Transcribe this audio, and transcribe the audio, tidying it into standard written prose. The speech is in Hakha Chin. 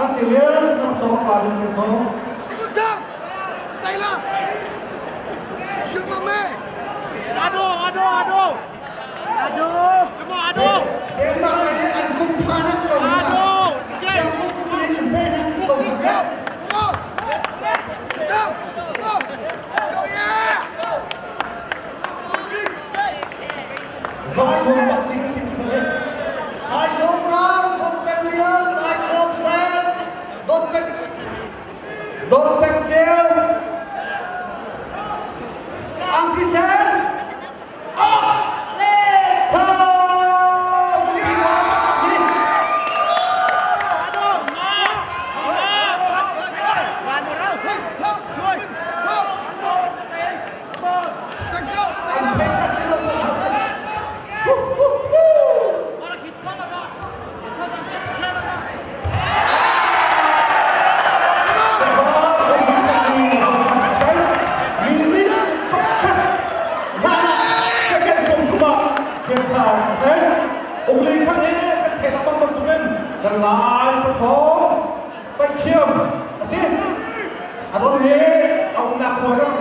Kan si lian kan song pa ding ke song. Ado, ado, ado. Ado. Come on, ado. Denmark này ăn cung pha năng cầu Ado. Yang cung ni ăn bê năng cầu Zai zum bak ding si ti le. Ai som ram dot pek lian ai som sen dot pek dot pek cheu ang ki sen ok le tho ki wa ni. Ang bê tak ti lo hu hu hu. Kan lai pathom pai khiam asi adon he au na ko ra.